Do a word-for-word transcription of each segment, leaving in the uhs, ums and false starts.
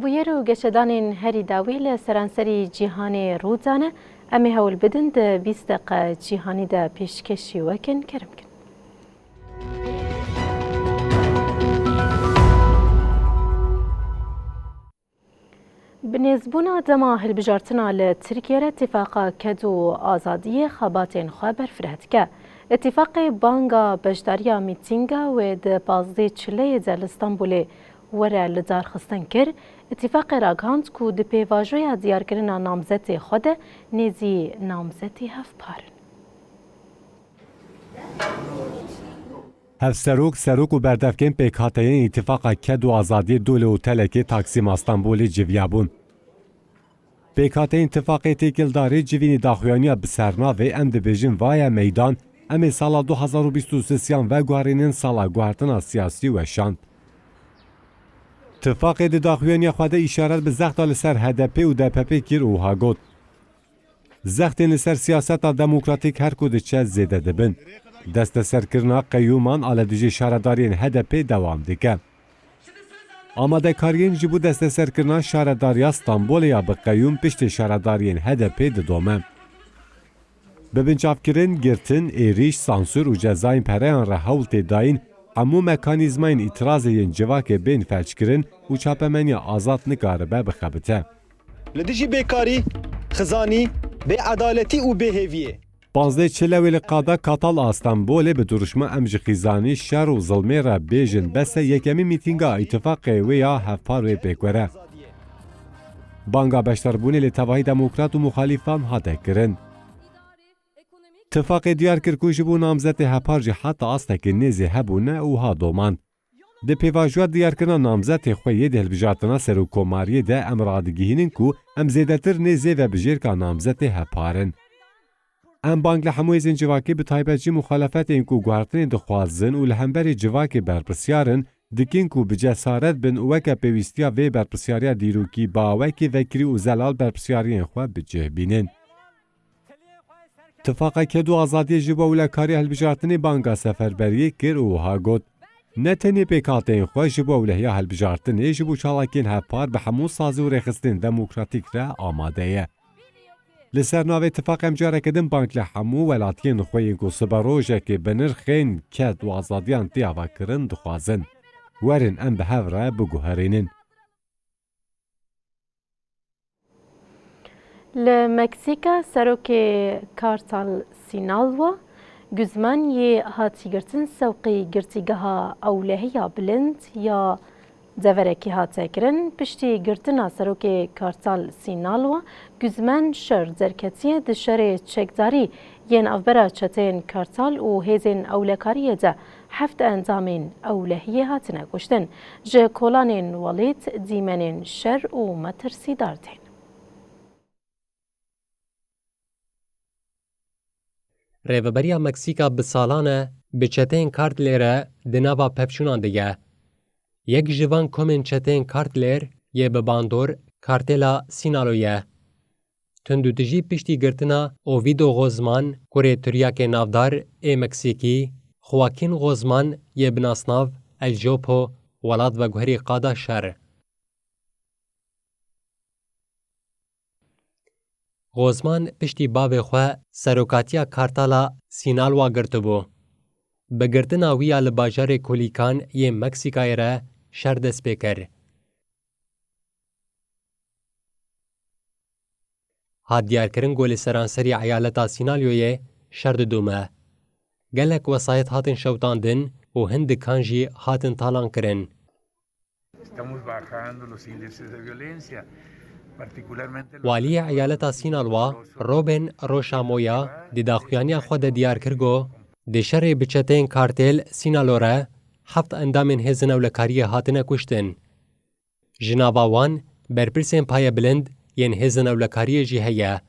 Bûyer û geşedanên herî dawî li seranserî cîhanê rû dane. Em ê hewl bidin di bîst deqe cîhanî de pêşkêşî we kin. Kerem kin. Bi nêzbûna dema hilbijartina li Tirkiye re Tifaqa Ked û Azadiyê xebatên xwe berfireh dike. Îtîfaqê banga beşdariya mîtînga wê di pazdeh çileyê de li Stenbolê were lidarxistin kir. Îtîfaqê ragihand ku di pêvajoya diyarkirina namzetê xwe de nêzî namzetê hevpar in. Hevserok, serok û berdevkên pêkhateyên Îtîfaqa Ked û Azadiyê Dûlê Otelekê Taksîma Stenbolê civiyabûn. Pêkhateyên Tifaqê Têkildarî civînî daxuyaniya bi sernavê Em dibêjin Vaye Meydan, em ê sala du hazar û bîst û sê siyan veguherînin sala guhertina siyasî weşand. Tifaqê di daxuyaniya xwe de îşaret bi zexta li ser H D P û D P P kir û wiha got, Zextên li ser siyaseta demokratîk her ku diçe zêde dibin. Desteserkirina qeyûman a li dijî şaredariyên H D P dewam dike. Amadekariyên ji bo desteserkirina şaredariya Stenbolê ya bi qeyûm piştî şaredariyên H D P didome. Bi binçavkirin, girtin, êrîş, sansûr û cezayên pereyan re hewl tê dayîn, hemû mekanîzmayên îtirazê yên civakê bên felçkirin û çapemeniya azad nikaribe bixebite. Li dijî bêkarî, xizanî, bêedaletî û bêhêviyê. Panzdeh çilewê li qada Katal a Stenbolê bi duruşma Em ji xîzanî, şer û zilmê re bêjin bes e yekemîn mîtînga îtîfaqê wê ya hevpar wê pêk were. Banga beşdarbûnê li tevahî demokrat û muxalîfan hate kirin. Tifaqê diyar kir ku ji bo namzetê hevpar jî heta astekî nêzî hebûne û ha domand. Di pêvajoya diyarkirina namzetê xwe yê di hilbijartina serokkomariyê de em radigihînin ku em zêdetir nêzê vebijêrka namzetê hevpar in. Em bang li hemû hêzên civakî, bi taybet jî muxalefetên ku guhertinê dixwazin û li hemberî civakê berpirsyar in, dikin ku bi cesaret bin û weke pêwîstiya vê berpirsyariya dîrokî bi awekî vekirî û zelal berpirsyariyên xwe bi cih bînin. Tifaqa Ked û Azadiyê ji bo ewlekariya hilbijartinê banga seferberiyê kir û wiha got, Ne tenê pêkhateyên xwe ji bo ewlehiya hilbijartinê, ji bo çalakiyên hevpar bi hemû sazî û rêxistinên demokratîk re amade ye. Li ser navê Tifaq em careke din bang li hemû welatiyên xwe yên ku siberojekê bi nirxên ked û azadiyan tê avakirin dixwazin. Werin em bi hev re biguherînin. Li Meksîka serokê Kartal Sinalwa Guzman yê hatî girtin sewqî girtîgeha ewlehiya bilind ya deverekî hate kirin. Piştî girtina serokê Kartal Sinalwa, Guzman şer derketiye. Di şerê çekdarî yê navbera çeteyên Kartal û hêzên ewlekariyê de heft endamên ewlehiyê hatine kuştin. Ji kolanên welêt dîmenên şer û metirsîdar tên. Rêveberiya Meksîka bi salan e bi çeteyên Kartelê re di nava pevçûnan de ye. Yek ji van komên çeteyên Kartelê yê bi bandor Kartela Sinalo ye. Tundûtijî piştî girtina Ovido Gozman, kurê tiryakê navdar ê Meksîkî, Joaquin Gozman yê bi nasnav El Jopo, welat veguherî qada şer. Gozman piştî bavê xwe serokatiya Kartala Sinalwa girtibû. Bi girtina wî ya li bajarê Kulikan yê Meksîkayê re şer dest pê kir. Hat diyarkirin ku li seranserî eyaleta Sinaloyê şer didome. Gelek wesayet hatin şewitandin û hin dikan jî hatin talan kirin. Estamos bajando los índices de violencia, particularmente los Waliyê eyaleta Sinaloa, Robin Rocha Moya, di daxuyaniya xwe de diyar kir ku di şerê bi çeteyên kartêl Sinalo re heft endamên hêzên ewlekariyê hatine kuştin. Ji nava wan berpirsên payebilind yên hêzên ewlekariyê jî heye.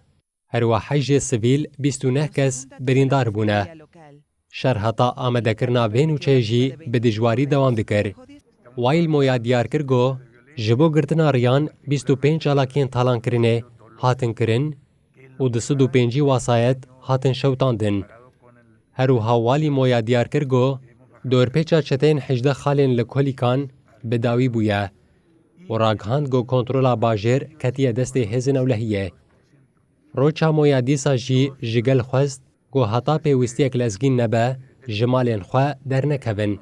Her wiha hejê sivîl bîst û neh kes birîndar bûne. Şer heta amadekirina vê nûçeyê jî bi dijwarî dewam dikir. Wailmo ya diyar kir ku ji bo girtina riyan bîst û pênc çalakiyên talankirinê hatin kirin û du sed û pêncî wesayet hatin şewitandin. Her wiha Wailmo ya diyar kir ku dorpêça çeteyên hejdeh xalên li Kolîkan bi dawî bûye û ragihand ku kontrola bajêr ketiye destê hêzên ewlehiyê. Roçamo ya dîsa jî ji gel xwest ku heta pêwîstiyek lezgîn nebe, ji malên xwe dernekevin.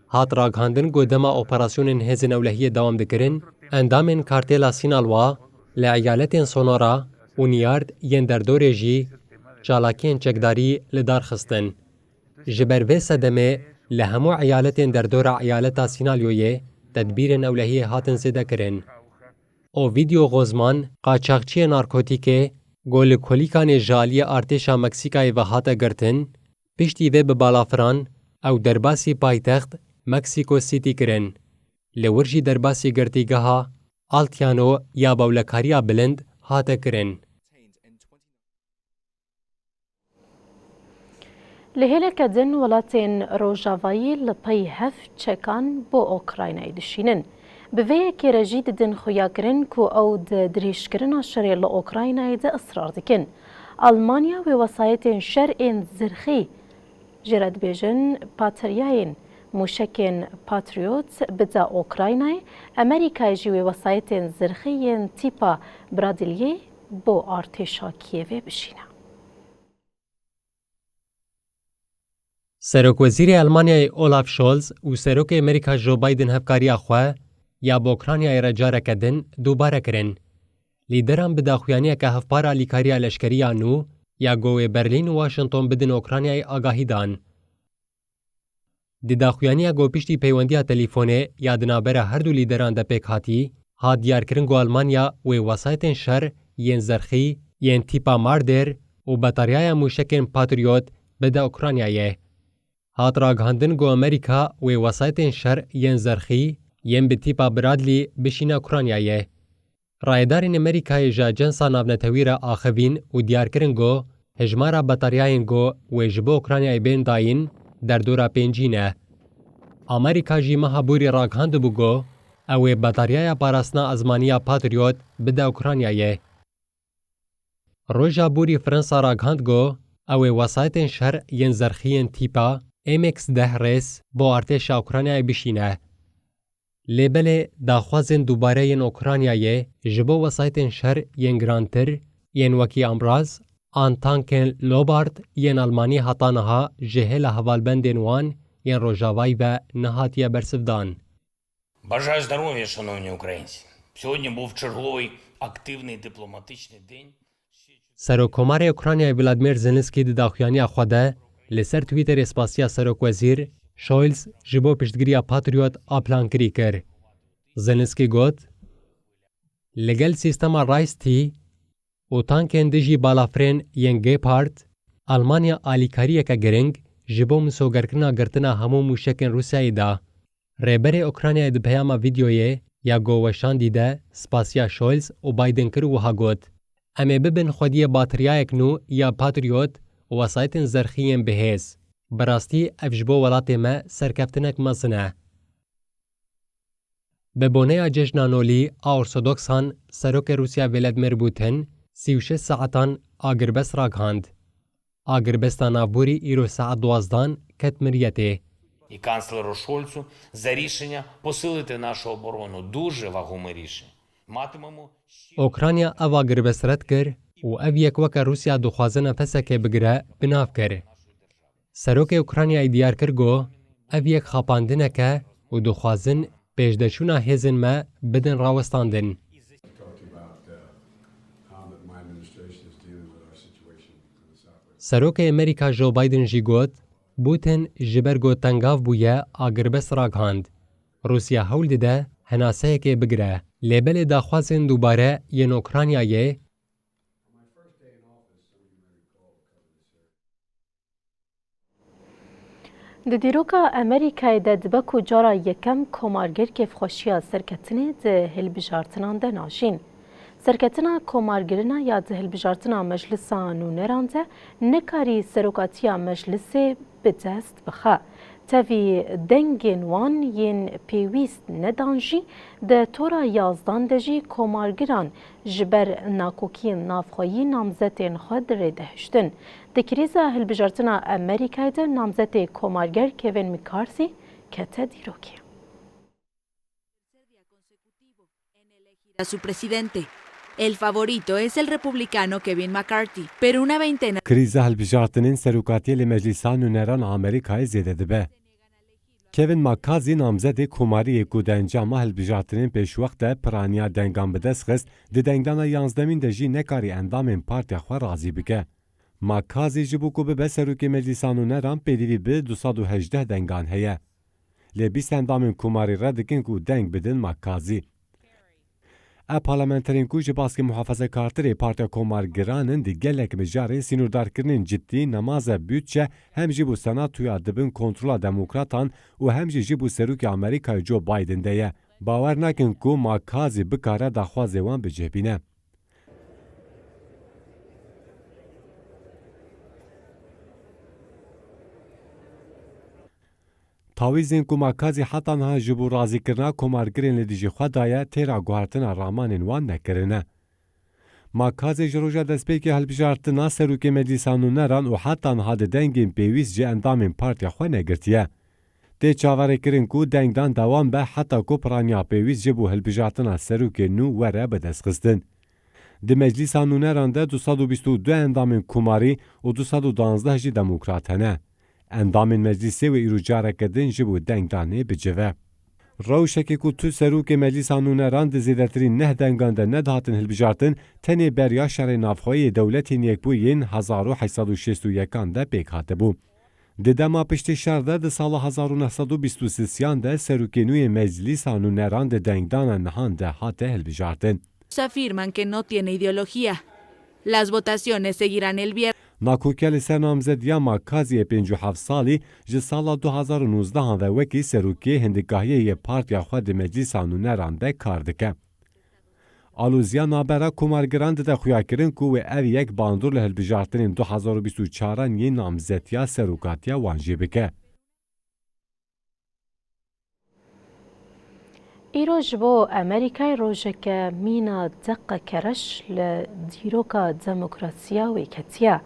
Hat ragihandin ku dema operasyonên hêzên ewlehiyê dewam dikirin, endamên kartêla Sinalwa li eyaletên Sonora û Niyard yên derdorê jî çalakiyên çekdarî li dar xistin. Ji ber vê sedemê li hemû eyaletên derdora eyaleta Sinalyoyê tedbîrên ewlehiyê hatin zêdekirin. Ovidio Gozman, qaçaxçiyê narkotîkê, ku li Kolîkanê ji aliyê artêşa Meksîkayê ve hate girtin, piştî vê bi balafiran ew derbasî paytext Mexico City kirin. Li wir jî derbasî girtîgeha Altiano ya bawlekariya bilind hate kirin. Li hêleke din welatên Rojavayî li pey heft çekan bo Ukraynayê dişînin. Bi vê yekê re jî didin xuyakirin ku ew di dirêjkirina şerê li Ukraynayê de israr dikin. Almanya wê wesayetên şer ên zirxî, jê re dibêjin patriyayên mûşekên Patriot, bide Ukraynayê, Amerîkayê jî wê wesayetên zirxî yên tîpa Bradleyê bo artêşa Kîevê bişîne. Serokwezîrê Elmanyayê Olaf Scholz û Serokê Amerîka Joe Biden hevkariya xwe ya bi Ukraynayê re careke din dubare kirin. Lîderan bi daxuyaniyeke hevpar alîkariya leşkerî ya nû ya ku wê Berlîn û Washington bidin Ukraynayê agahî dan. Di daxuyaniya ku piştî peywendiya telîfonê ya di navbera her du lîderan de pêk hatî, hat diyarkirin ku Almanya wê wesayetên şer yên zerxî yên tîpa Marder û betaryaya mûşekên Patriot bide Ukraynayê. Hat ragihandin ku Amerîka wê wesayetên şer yên zerxî yên bi tîpa Bradley bişîne Ukraynayê. Rayedarên Amerîkayê ji Ajansa Navnetewî re axivîn û diyar kirin ku hejmara betaryayên ku wê ji bo Ukraynayê bên dayîn derdora pêncî ne. Amerîka jî meha borî ragihandibû ku ew ê betaryaya parastina ezmanî ya Patriot bide Ukraynayê. Roja borî Fransa ragihand ku ew ê wesayetên şer yên zerxî yên tîpa M X deh rêz bo artêşa Ukraynayê bişîne. Lê belê daxwazên dubare yên Ukraynayê ji bo wesayetên şer yên girantir, yên wekî amraz an tankên Leopard yên Almanî heta niha ji hêla hevalbendên wan yên Rojavayî ve nehatiye bersivdan. Бажаю здоров'я, шановні українці. Сьогодні був черговий активний дипломатичний день. Serokkomarê Ukraynayê Volodymyr Zelensky di daxuyaniya xwe de li ser Twitterê spasiya Serokwezîr Scholz ji bo piştgiriya Patriot a plankirî kir. Zelensky got, Li gel sîstema Rayste û tankên dijî balafirên yên Gepard, Almanya alîkariyeke giring ji bo misogerkirina girtina hemû mûşekên Rûsyayê da. Rêberê Ukraynayê di peyama vîdyoyê ya ku weşandî de spasiya Scholz û Biden kir û wiha got, Em ê bibin xwediyê bataryayek nû ya Patriot û wesayetên zerxî yên bihêz. Bi rastî ev ji bo welatê me serkeftinek mezin e. Bi boneya cejna Nolî a Ortodoksan, Serokê Rûsya Vladimir Putin sî û şeş saetan agirbest ragihand. Agirbesta navborî îro saet duwazdan ket miriyetê. І канцлеру Шольцу за рішення посилити нашу оборону. Дуже вагоме рішення. Матимемо ще Ukrayna ev agirbest red kir û ev yek weke Rûsya dixwaze nefesekê bigire, bi nav kir. Serokê Ukraynayê diyar kir ku ev yek xapandineke û dixwazin pêşdeçûna hêzên me bidin rawestandin. Serokê Amerîka Joe Biden jî got, Putin ji ber ku tengav bûye agirbest ragihand. Rûsya hewl dide henaseyekê bigire. Lê belê daxwazên dubare yên Ukraynayê. Di dîroka Amerîkayê de dibe ku cara yekem komargir kêfxweşiya serketinê di hilbijartinan de najîn. Serketina komargirina ya di hilbijartina Meclisa Nûneran de nekarî serokatiya Meclisê bi dest bixe. Tevî dengên wan yên pêwîst nedan jî di tora yazdan de jî komargiran ji ber nakokiyên navxweyî namzetên xwe dirêdehiştin. Di krîza hilbijartina Amerîkayê de namzetê komarger Kevin McCarthy kete dîrokê. A su presidente. El favorito es el republicano Kevin McCarthy, pero una veintena. Krîza hilbijartinên serokatiyê li Meclîsa Nûneran a Amerîkayê zêde dibe. Kevin McCarthy namzedê komarî yê ku di encama hilbijartinên pêşwext de piraniya dengan bi dest xist, di dengdana yanzdemîn de jî nekarî endamên partiya xwe razî bike. McCarthy ji bo ku bibe serokê Meclîsa Nûneran pêdivî bi du sed û hejdeh dengan heye. Lê bîst endamên komarî red dikin ku deng bidin McCarthy. Ev parlamenterên ku ji baskê muhafezekartirê Partiya Komargiran in di gelek mijarên sînordarkirinên cidî, nemaze, budçe, hem jî bo senatoya di bin kontrola demokratan û hem jî ji bo serokê Amerîkayê Joe Biden de ye. Bawer nakin ku McCarthy bikare daxwazê wan bi cih bîne. Tawîzên ku McCarthy heta niha ji bo razîkirina komargirên li dijî xwe daye, têra guhertina ramanên wan nekirine. McCarthy ji roja destpêkê hilbijartina serokê Meclîsa Nûneran û heta niha di dengên pêwîst ji endamên partiya xwe negirtiye. Tê çaverêkirin ku dengdan dewam be heta ku piraniya pêwîst ji bo hilbijartina serokê nû were bidestxistin. Di Meclîsa Nûneran de du sed û bîst û du endamên komarî û du sed û duwazdeh jî demokrat hene. Endamên meclîsê wê îro careke din ji bo dengdanê bicive. Rewşekê ku tu serokê Meclîsa Nûneran di zêdetirî neh dengan de nedihatin hilbijartin, tenê beriya şerê navxweyî yê Dewletên Yekbûyî yên hezar û heşt sed û şêst û yekan de pêk hatibû. Di dema piştî şer de di sala hezar û neh sed û bîst û sisiyan de serokê nû yê Meclîsa Nûneran di dengdana nihan de hate hilbijartin. Afirman que no tiene ideología. Las votaciones seguirán el viernes. Nakokiya li ser namzediya McCarthy yê pêncî û heft salî ji sala du hazar û nozdehan ve wekî serokê hindikahiyê yê partiya xwe di Meclîsa Nûneran de kar dike. Aloziya navbera komargiran dide xuyakirin ku wê ev yek bandor li hilbijartinên du hazar û bîst û çaran yên namzetiya serokatiya wan jê bike. Îro ji bo Amerîkayê rojeke mîna deqeke reş li dîroka demokrasiya wê ketiye.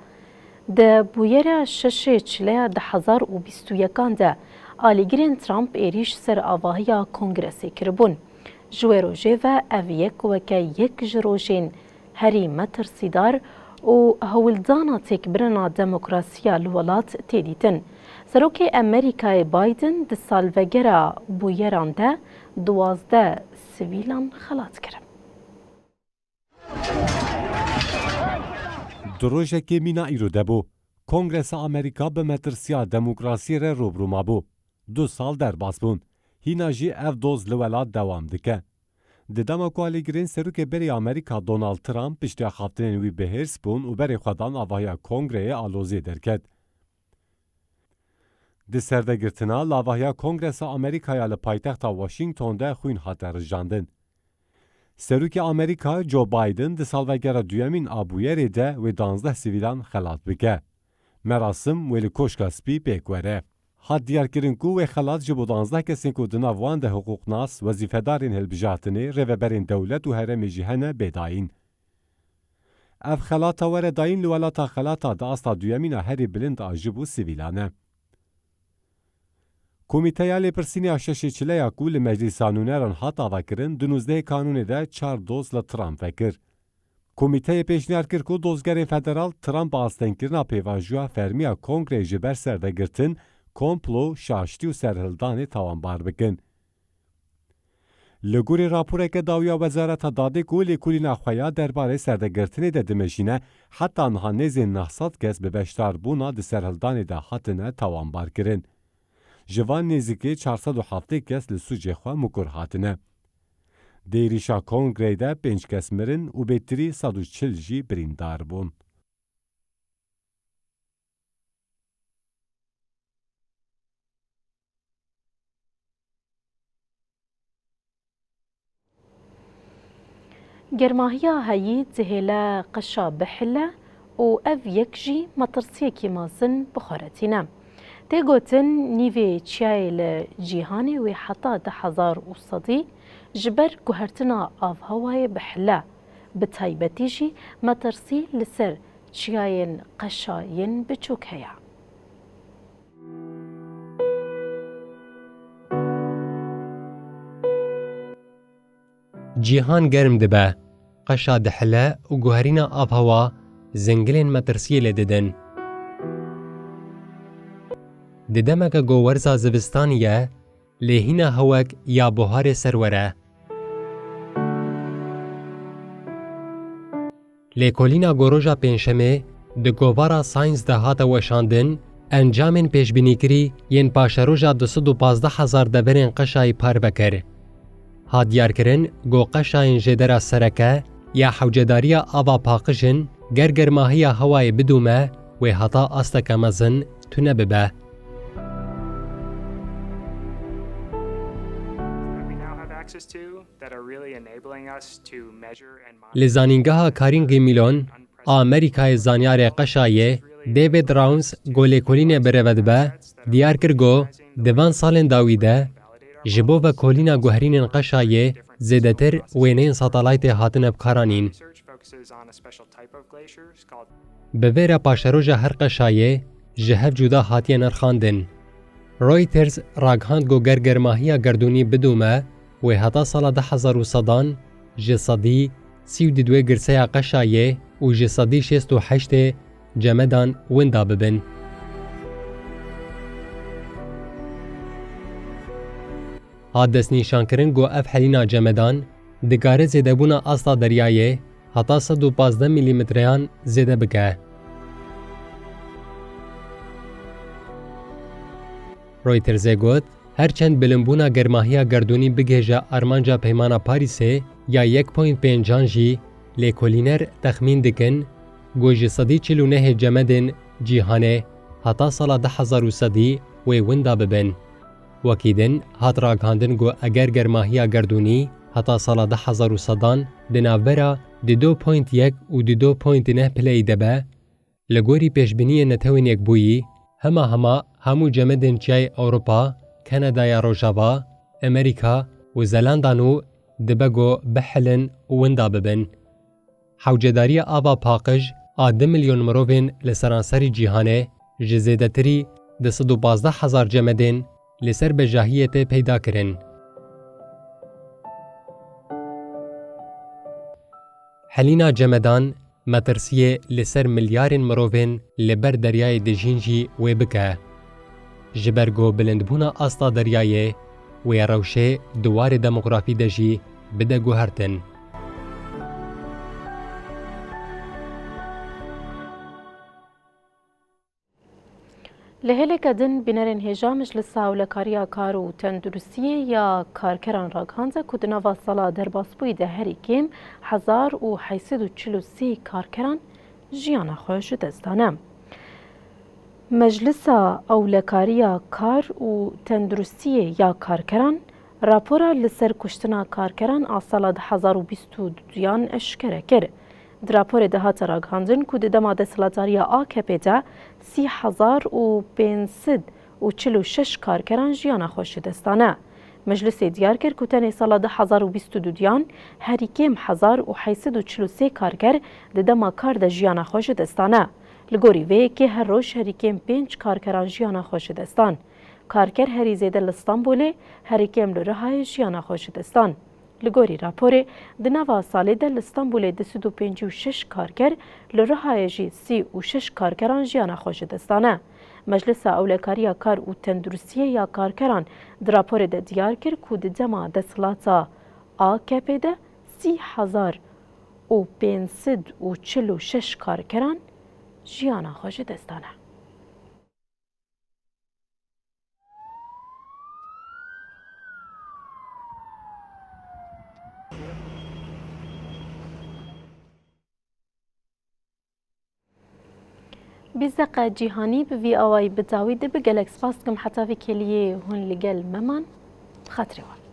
Di bûyera şeşê çileya du hazar û bîst û yekan de alîgirên Trump êrîş ser avahiya Kongresê kiribûn. Ji wê rojê ve ev yek weke yek ji rojên herî metirsîdar û hewldana têkbirina demokrasiya li welat tê dîtin. Serokê Amerîkayê Biden di salvegera bûyeran de duwazdeh sivîlan xelat kir. Di rojekê mîna îro de bû. Kongresa Amerîka bi metirsiya demokrasiyê re rûbirû mabû. Du sal derbas bûn. Hîna jî ev doz li welat dewam dike. Di dema ku alîgirên serokê berê Amerîka Donald Trump piştî axaftinên wî bi hêrs bûn û berê xwe dan avahiya Kongreyê, alozê derket. Di serdegirtina li avahiya Kongresa Amerîkaya li paytexta Washington de xwîn hate rijandin. Serokê Amerîka Joe Biden di salvegera duyemîn a bûyerê de wê duwazdeh sivîlan xelat bike. Merasim wê li Koşka Spî pêk were. Hat diyarkirin ku wê xelat ji bo duwazdeh kesên ku di nav wan de hiqûqnas, wezîfedarên hilbijartinê, rêveberên dewlet û herêmê jî hene bê dayîn. Ev xelata were dayîn li welata xelata di asta duyemîn a herî bilind a ji bo sivîlan e. Komîteya Lêpirsînê ya Şeşê Çileya ku li Meclîsa Nûneran hat avakirin, di nûzdehê Kanûnê de çar doz li Trump vekir. Komîteyê pêşniyar kir ku dozgerên federal Trump bi astengkirina pêvajoya fermî ya Kongreyê ji ber serdegirtin, komplo, şaştî û serhildanê tawanbar bikin. Li gorî raporeke dawî ya Wezareta Dadê ku lêkolîna xwe ya derbarê serdegirtinê de dimeşîne, heta niha nêzên neh sed kes bi beşdarbûna di serhildanê de hatine tawanbarkirin. Ji van nêzîkî çar sed û heftê kes li sûcê xwe mikur hatine. Di êrîşa Kongreyê de pênc kes mirin û bêtirî sed û çil jî birîndar bûn. Germahiya heyî dihêle qeşa bihile û ev yek jî metirsiyekî mezin bi xwe re tîne. Tê gotin, nîvê çiyayê li cîhanê wê heta du hezar û sedî ji ber guhertina avhewayê bihile. Bi taybetî jî metirsî li ser çiyayên qeşa yên biçûk heye. Cîhan germ dibe, qeşa dihile û guherîna avhewa zengilên metirsiyê lê didin. Di demeke ku werza zivistanî ye, lê hîna hewek ya buharê serwer e. Lêkolîna ku roja Pêncşemê di kovara Science de hate weşandin, encamên pêşbînîkirî yên paşeroja du sed û pazdeh hezar deverên qeşayî parve kir. Hat diyarkirin ku qeşayên jêdera sereke ya hewcedariya ava paqij in, ger germahiya hewayê bidûme, wê heta asteke mezin tune bibe. That we now have access to that are really enabling us to measure and monitor Li Zanîngeha Carnegie Mellon a Amerîkayê zanyarê qeşayê David Raunz ku lêkolînê bi rê ve dibe, diyar kir ku di van salên dawî de ji bo vekolîna guherînên qeşayê zêdetir wêneyên satelaytê hatine bikaranîn. Bi vê re paşeroja her qeşayê ji hev cuda hatiye nirxandin. Reuters ragihand ku ger germahiya gerdûnî bidûme, wê heta sala du hezar û sedan ji sedî sî û du girseya qeşayê û ji sedî şêst û heştê cemedan winda bibin. Hat destnîşankirin ku ev helîna cemedan dikare zêdebûna asta deryayê heta sed û pazdeh mîlîmetreyan zêde bike. Reutersê got, her çend bilindbûna germahiya gerdûnî bigihêje armanca Peymana Parîsê ya yek point pêncan jî, lêkolîner texmîn dikin ku ji sedî çil û nehê cemedên cîhanê heta sala du hezar û sedî wê winda bibin. Wekî din hat ragihandin ku eger germahiya gerdûnî heta sala du hezar û sedan di navbera di do point yek û di do point neh pileyî de be, li gorî pêşbîniyên Netewên Yekbûyî, hema hema hemû cemedên Çiyayê Ewropa, Kanadaya Rojava, Amerîka û Zelanda Nû dibe ku bihilin û winda bibin. Hewcedariya ava paqij a du milyon mirovên li seranserî cîhanê ji zêdetirî du sed û pazdeh hezar cemedên li ser bejahiyê tê peyda kirin. Helîna cemedan metirsiyê li ser milyarên mirovên li ber deryayê dijîn jî wê bike. Ji ber ku bilindbûna asta deryayê wê rewşê di warê demografî de jî bide guhertin. Li hêleke din, bînerên hêja Meclisa Ewlekariya Kar û Tenduristiyê ya Karkeran ragihande ku di nava sala derbasbûyî de herî kêm hezar û heyt sed û çil û sê karkeran jiyana xwe ji dest dane. Meclisa Ewlekariya Kar û Tenduristiyê ya Karkeran rapora li ser kuştina karkeran a sala du hezar û bîst û duyan eşkere kir. Di raporê de hate ragihandin ku di dema desthilatdariya A K P de sî hezar û pênc sed û çil û şeş karkeran jiyana xwe ji dest dane. Meclisê diyar kir ku tenê sala du hezar û bîst û duyan herî kêm hezar û heyt sed û çil û sê karker di dema kar de jiyana xwe ji dest dane. Li gorî vê yekê her roj herî kêm pênc karkeran jiyana xwe ji dest dan. Karker herî zêde li Stenbolê, herî kêm li Rihayê jiyana xwe ji dest dan. Li gorî raporê, di nava salê de li Stenbolê du sed û pêncî û şeş karker, li Rihayê jî sî û şeş karkeran jiyana xwe ji dest dane. Meclisa Ewlekariya Kar û Tenduristiyê ya Karkeran di raporê de diyar kir ku di dema desthilata A K P de sî hezar û pênc sed û çil û şeş karkeran jiyana xwe ji dest dane. Bîst deqe cîhanî bi vî awayî bi dawî dibe. Gelek spas dikim heta vî kêliyê hûn li gel me man. Bi xatirê we.